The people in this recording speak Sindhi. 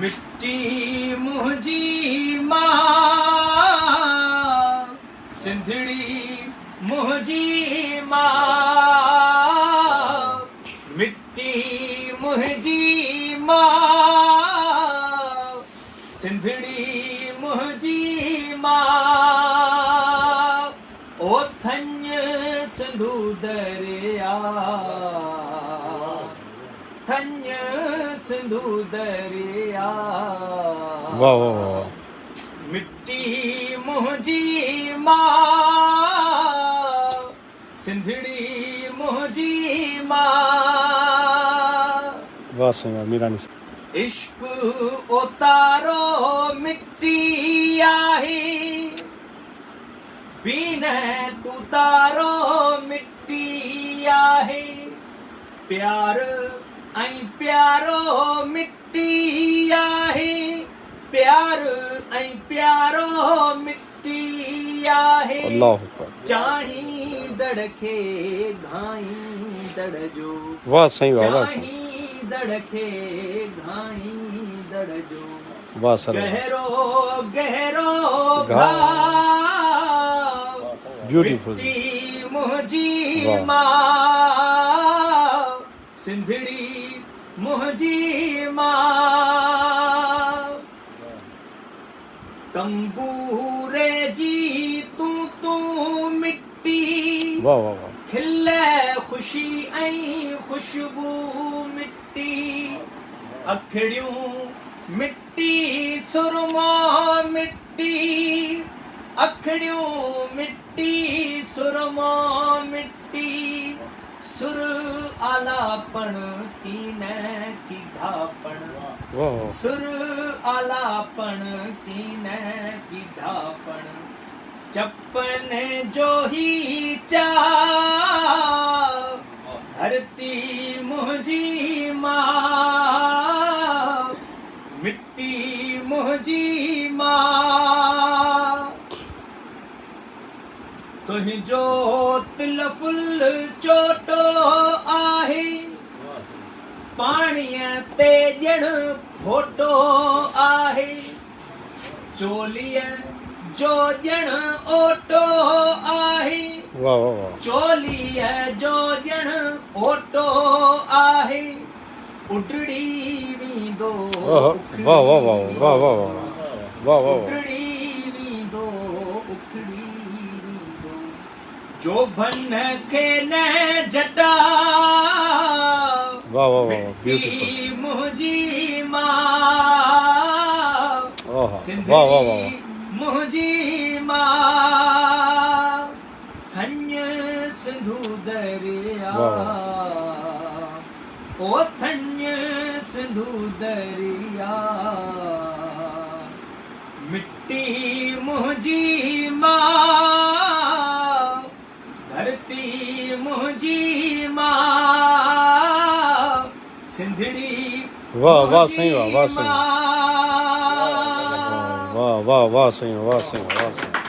مٽي منهنجي ماء، سنڌڙي منهنجي ماء، مٽي منهنجي ماء، سنڌڙي منهنجي ماء، او ٿڃ سنڌو درياء. ٿڃ سنڌو دريا. واه واه واه. مٽي منهنجي ماء سنڌڙي منهنجي ماء. واه سائين واه ميراني صاحب. عشق اوتارو مٽي آهي بينه تون تارو مٽي آهي. پيار ۽ پيارو مٽي آهي پيار ۽ پيارو مٽي آهي الله اڪبر. چاهيندڙ کي گهائيندڙ جو واه سائين واه واه سائين. چاهيندڙ کي گهائيندڙ جو واه سر واه. گهرو گهرو گهاء. گهاء بيوٽيفل. مٽي منهنجي واه. ماء سنڌڙي منهنجي ماء تنبوري جي تون تون مٽي واه واه واه. کل خوشي ۽ خوشبو مٽي اکڙيون مٽي سرمو مٽي اکڙيون مٽي سرمو مٽي سر آلاپڻ ڪين ڪيڌاپڻ سر آلاپڻ ڪين ڪيڌاپڻ چپن جو هي چاء ڌرتي منهنجي ماء مٽي منهنجي ماء تنهنجو تل ڦل چوٽو آهي پاڻيء تي ڄڻ ڦوٽو آهي چوليء جو ڄڻ اوٽو آهي. واه واه واه. چوليء جو ڄڻ اوٽو آهي. اڊڙي ويندو اکڙي واه واه واه واه واه واه واه واه. اڊڙي ويندو اکڙي ويندو. جوڀن کي نه جٽاء. واه واه واه بيوٽيفل. مٽي منهنجي ماء واه واه سنڌڙي واه واه. منهنجي ماء ٿڃ سنڌو درياء او ٿڃ سنڌو درياء مٽي منهنجي ماء ڌرتي منهنجي ماء سنڌڙي واه واه منهنجي سائين واه واه سائين ماء. واه واه واه سائين واه سائين واه سائين.